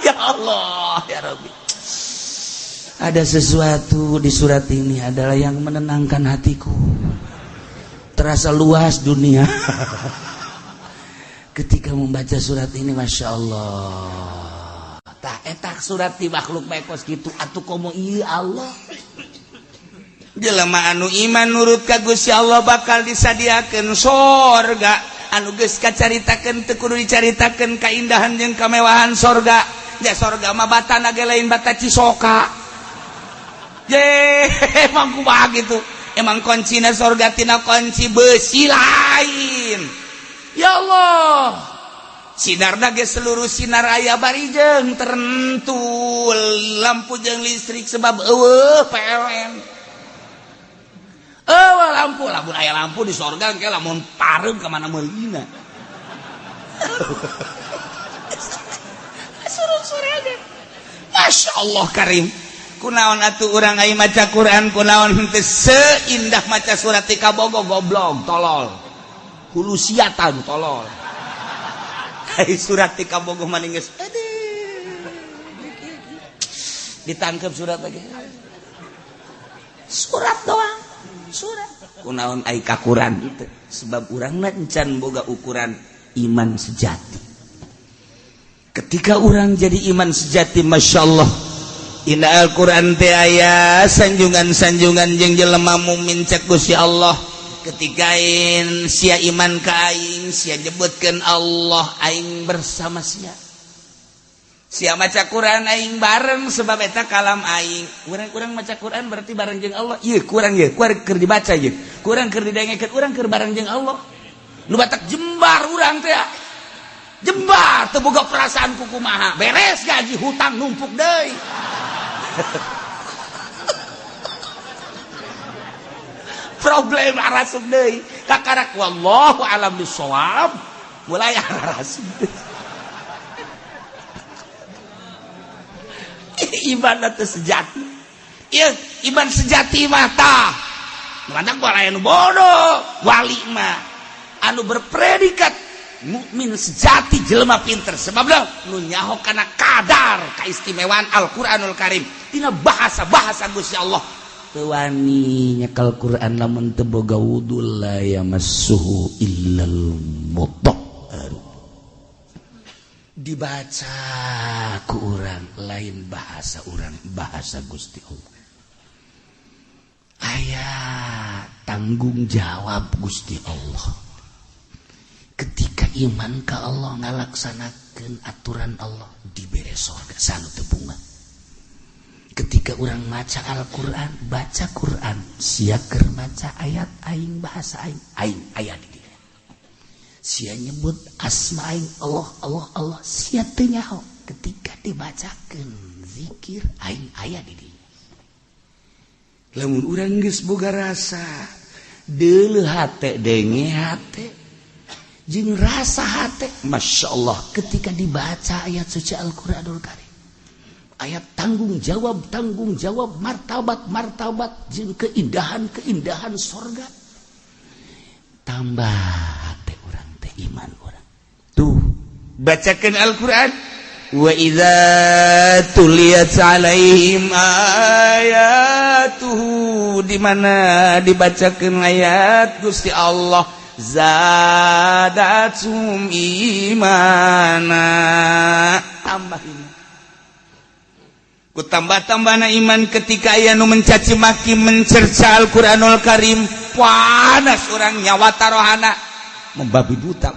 Ya Allah ya Rabbi. Ada sesuatu di surat ini adalah yang menenangkan hatiku. Terasa luas dunia. Ketika membaca surat ini, Masya Allah. Tah etak surat di makhluk bae kos kitu atuh komo ieu Allah. Jelema anu iman nurut ka Gusti Allah bakal disadiakeun sorga. Anu geus kacaritakeun teu kudu dicaritakeun kaindahan jeung kamewahan sorga. Ya sorga mah batana ge lain bata Cisoka. Je, emang kumaha gitu. Emang kuncina sorga tina kunci besi lain. Ya Allah. Sinarna ge seluruh sinar aya bari jeung tertentu lampu jeung listrik sebab eueuh PLN. Eueuh lampu, lamun aya lampu di sorga engke lamun pareum ka mana meulina. Suruh surga. Masya Allah karim. Kunaon atuh urang ai maca Quran kunaon henteu seindah maca surat Tika Bogo goblok tolol. Hulusiatan tolol. Ai surat Tika Bogo maning geus aduh. Ditangkep surat lagi. Surat doang, surat. Kunaon ai kakuran teu sebab urangna encan boga ukuran iman sejati. Ketika orang jadi iman sejati, Masya Allah. Inna Al-Quran teh aya sanjungan-sanjungan jeung jelema mukmin cek Gusti Allah. Ketika sia iman ka aing, sia nyebutkeun Allah, aing bersama sia. Sia maca Quran aing bareng sebab eta kalam aing. Urang-urang maca Quran berarti bareng jeung Allah. Ieu kurang ieu, kurang keur dibaca ieu. Kurang keur didengekeun, urang keur bareng jeung Allah. Nu batak jembar urang teh. Jembar teu boga perasaan kukumaha. Beres gaji hutang numpuk deui. Problem arasup deui. Kakarak wallahu alam bisawab. Mulai arasup deui. Iman teu sejati. Ieu iman sejati mah tah. Mana gua anu bodoh, wali mah anu berpredikat mukmin sejati jelema pinter sebab nu nyaho kana kadar kaistimewaan Al-Qur'anul Karim tina bahasa-bahasa Gusti Allah teu wani nyekel Quran lamun teu boga wudu la yamassuhu illal mutahhar. Dibaca ku urang lain bahasa urang, bahasa Gusti Allah. Aya tanggung jawab Gusti Allah. Ketika iman ka Allah ngalaksanakeun aturan Allah dibere sorga sanu teu bunga. Ketika urang maca Al-Qur'an, baca Qur'an, sia keur maca ayat aing bahasa aing, aing aya di dieu. Sia nyebut asma aing Allah Allah Allah, sia teu nyaho. Ketika dibacakeun zikir aing aya di dieu. Lamun urang geus boga rasa deuleuh hate denge hate jeung rasa hate, Masya Allah ketika dibaca ayat suci Al-Qur'anul Karim, ayat tanggung jawab, martabat, martabat, jeung keindahan, keindahan sorga, tambah hate urang teh iman urang. Tuh, bacakan Al-Qur'an, wa idza tuliyat alaihim ayatuhu, di mana dibacakan ayat Gusti Allah, zadatsum imana, tambah iman. Ku tambah-tambahna iman ketika aya nu mencaci maki mencerca Al-Qur'anul Karim, panas urang nyawa tarohana membabi buta.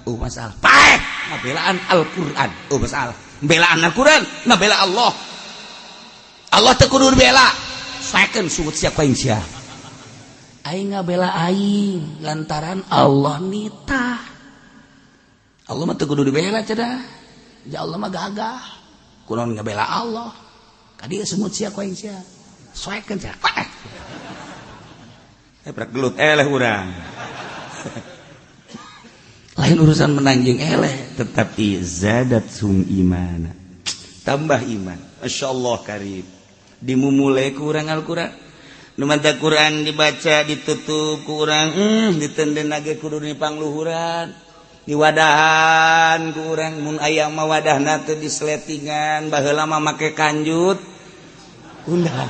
Oh masalah paeh ngabelaan Al-Qur'an. Oh masalah belaan Al-Qur'an, ngabela Allah. Allah teu kudu dibela. Saekeun sungut sia ku aing sia. Aing ngabela aing lantaran Allah nitah. Allah mah teu kudu dibela cenah. Ya Allah mah gagah. Kunaon ngabela Allah? Ka dieu semut sia ku aing sia. Soekeun sia. Eh prak gelut eleh urang. Lain urusan menang jeung eleh, tetapi zadat sum imana. Tambah iman. Masyaallah karim. Dimumule ku urang Al-Qur'an. Nu manta Quran dibaca ditutup ku urang, ditenden ge kudu dipangluhuran, diwadahan ku urang mun aya mah wadahna teh disletingan, baheula mah make kanjut. Undang.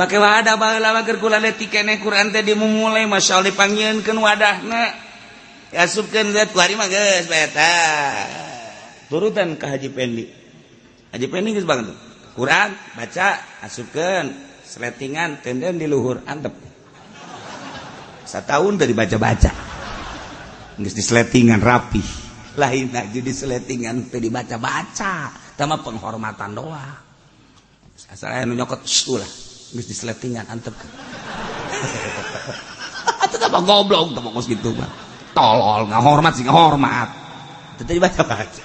Make wadah baheula mah keur kula leutik keneh Quran teh dimumule masyaallah dipanggieunkeun wadahna. Asupkeun zat kuari mah geus bae eta. Turutan ka Haji Pendi. Haji Pendi geus banget. Quran baca asupkeun sletingan tenden di luhur antep. Satahun tadi dibaca-baca. Geus di sletingan rapi. Lain aja di sletingan teh dibaca-baca, tama penghormatan doang. Asal aya nu nyokot ulah geus di sletingan antep. Atuh tah goblok tah kos kitu mah. Tolol, nggak hormat sih, nggak hormat. Teu dibaca-baca.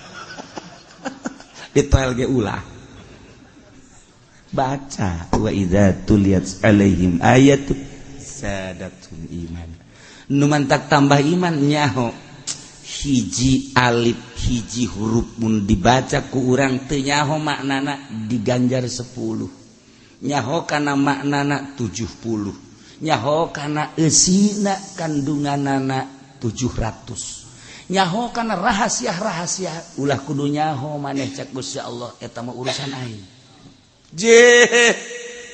Di toel ge ulah. Baca wa idza tuliyat alaihim ayatu zadatum iman. Nu mantak tambah iman nyaho hiji alif hiji huruf mun dibaca ku urang teu nyaho maknana diganjar 10, nyaho kana maknana 70, nyaho kana eusina kandunganana 700, nyaho kana rahasia-rahasia ulah kudu nyaho maneh cak Gusti Allah eta mah urusan aing. Je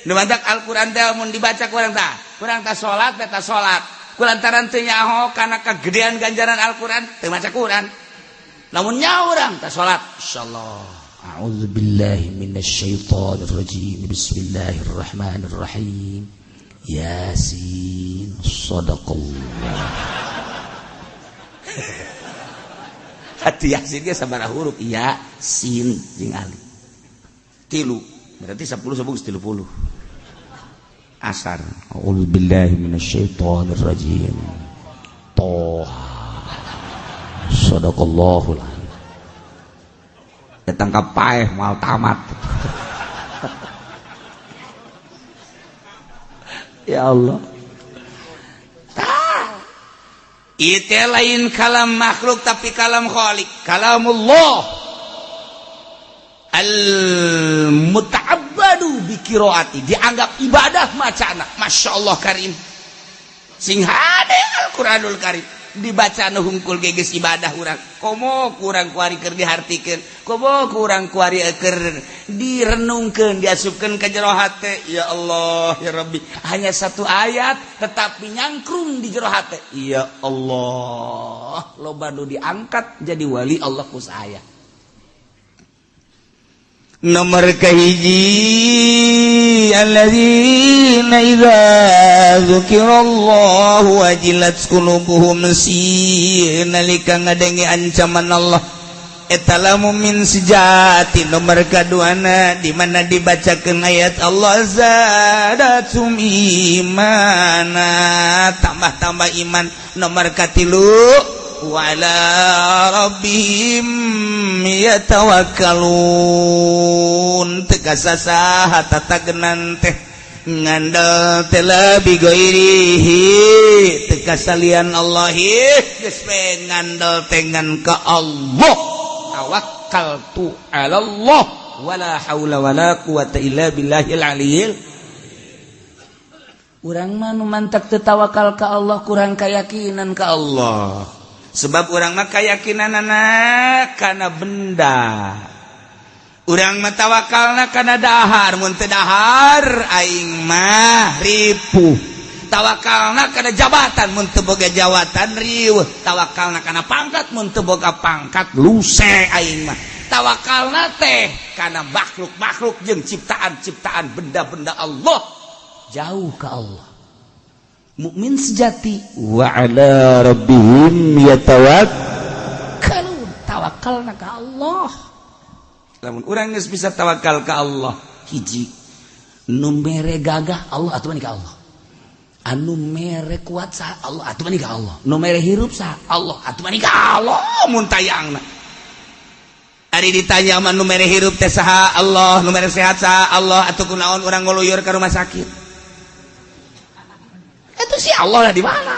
nu mantak Al-Qur'an teh mun dibaca ku urang tah, kurang tah salat teh tah salat kulantaran teu nyaho kana kagedean ganjaran Al-Qur'an teu maca Qur'an. Lamun nyaho urang tah salat insyaallah. A'udzubillahi minasyaitonir rajim. Bismillahirrahmanirrahim. Yasin sadaqallah. Hati Yasin ge sabaraha huruf? Ya sin jeung alif. 3 berarti 10 10 30. Asar. A'udzubillahi minasyaitonir rajim. Toha. Sadaqallahul azim. Datang ka paeh moal tamat. Ya Allah. Tah. Itu lain kalam makhluk tapi kalam khalik, kalamullah. Al-muta'abbadu bi qiraati, dianggap ibadah macana. Masya Allah karim. Sing hade Al-Qur'anul Karim dibaca nu hungkul ge geus ibadah urang. Komo kurang kuari keur dihartikeun, komo kurang kuari keur direnungkeun, diasupkeun ka jero hate. Ya Allah ya Rabbi, hanya satu ayat tetapi nyangkrung di jero hate. Ya Allah, loba nu diangkat jadi wali Allah ku saya. Nomor kahiji alladzina idza dzukirallahu wajilat qulubuhum si nalika ngadenge ancaman Allah eta lamun min sejati. Nomor kaduana di mana dibacakeun ayat Allah zadatum imana, tambah-tambah iman. Nomor katilu wala rabbihim yatawakkalun, teu saha tatagenan teh ngandel teh lebih ghairihi teu kasalian Allah geus we ngandel teh ngan ka Allah. Tawakkaltu ala Allah wala haula wala quwata illa billahil aliyil. Urang mah nu mantak teu tawakal ka Allah kurang keyakinan ka Allah. Sebab urang mah keyakinanana kana benda. Urang mah tawakalna kana dahar, mun teu dahar aing mah ripuh. Tawakalna kana jabatan, mun teu boga jabatan riweuh. Tawakalna kana pangkat, mun teu boga pangkat luse aing mah. Tawakalna teh kana makhluk-makhluk jeung ciptaan-ciptaan benda-benda Allah. Jauh ka Allah. Mukmin sejati wa ala rabbihim yatawakkalun, tawakalna ka Allah. Lamun urang geus bisa tawakal ka Allah, hiji nu mere gagah Allah atuh ka Allah, anu mere kuat saha Allah atuh ka Allah, nu mere hirup saha Allah atuh ka Allah. Mun tayangna ari ditanya mah nu mere hirup teh saha Allah, nu mere sehat saha Allah, atuh kunaon urang ngoluyur ka rumah sakit? Itu si Allah lah di mana?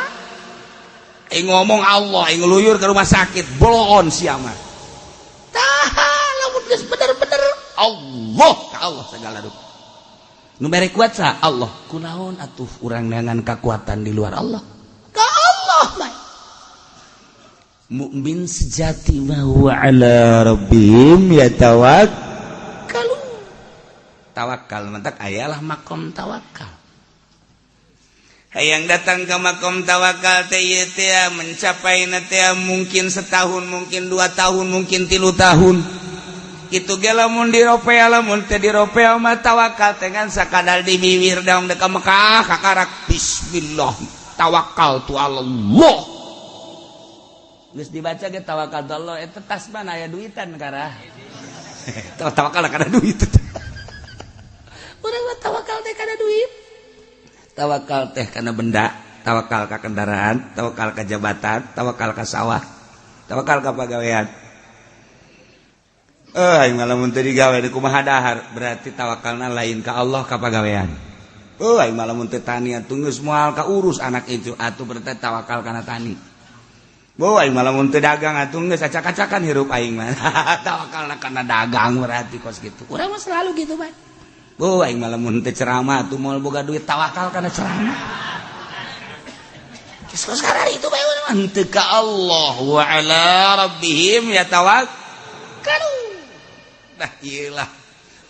Ngomong Allah, ngeluyur ke rumah sakit, bolon siapa? Tah, lamun geus bener-bener Allah ka Allah segala rupa. Nu mere kuat saha Allah. Kunaon atuh urang neangan kekuatan di luar Allah? Ka Allah mah. Mukmin sejati mah wa ala rabbihim yatawakkalun. Tawakal mantak ayalah makom tawakal. Hayang datang ke makom tawakal teh mencapai teh mungkin setahun, mungkin 2 tahun, mungkin 3 tahun. Itu ge lamun diropea, lamun teh diropea mah tawakal teh ngan sakadar di bibir daung deka Mekah kakarak bismillah tawakal tu Allah. Geus dibaca ge tawakal tu Allah eta tas mana aya duitan karah. Tawakal kana duit. Urang mah tawakal teh kana duit. Tawakal teh kana benda, tawakal ka kendaraan, tawakal ka jabatan, tawakal ka sawah, tawakal ka pagawean. Eh, aing mah lamun teu digawe di kumaha dahar? Berarti tawakalna lain ka Allah, ka pagawean. Oh, aing mah lamun teu tani atuh geus moal kaurus anak itu atuh, berarti tawakal kana tani. Bo, aing mah lamun teu dagang atuh geus acak-acakan hirup aing mah. Tawakalna kana dagang berarti kos kitu. Urang mah selalu gitu bae. Bo, aing mah lamun teu ceramah atuh moal boga duit, tawakal kana ceramah. Geus sekarang itu bae urang mah henteu ka Allah. Wa ala rabbihim yatawakkalun. Nah, iyalah,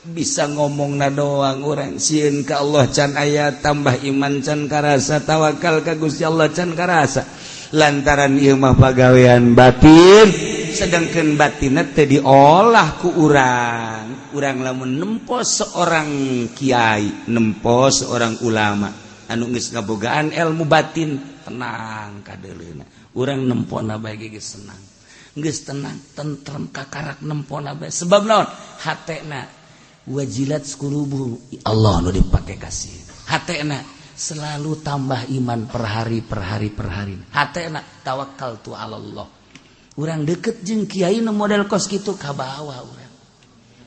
bisa ngomong na doang, orang sieun ka Allah can aya, tambah iman can karasa, tawakal ka Gusti Allah can karasa, lantaran ieu mah pagawean batin, sedangkan batin teh diolah ku urang. Urang lamun nempo seorang kiai, nempo seorang ulama anu geus ngabogaan ilmu batin, tenang kadeuleuna. Urang nempona bae geus senang, geus tenang, tentrem, kakarak nempona bae. Sebab naon? Hatena wajilat qulubuhum, Allah nu dipake kasih. Hatena selalu tambah iman per hari, per hari, per hari. Hatena tawakal tu Allah. Urang deket jeung kiai nu model kos kitu, kabawa urang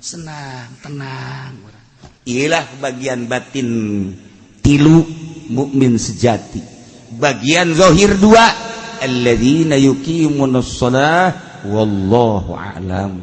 senang, tenang urang. Iyalah, bagian batin tilu, mukmin sejati. Bagian zahir dua, alladzina yuqimunas shalah. Wallahu a'lam.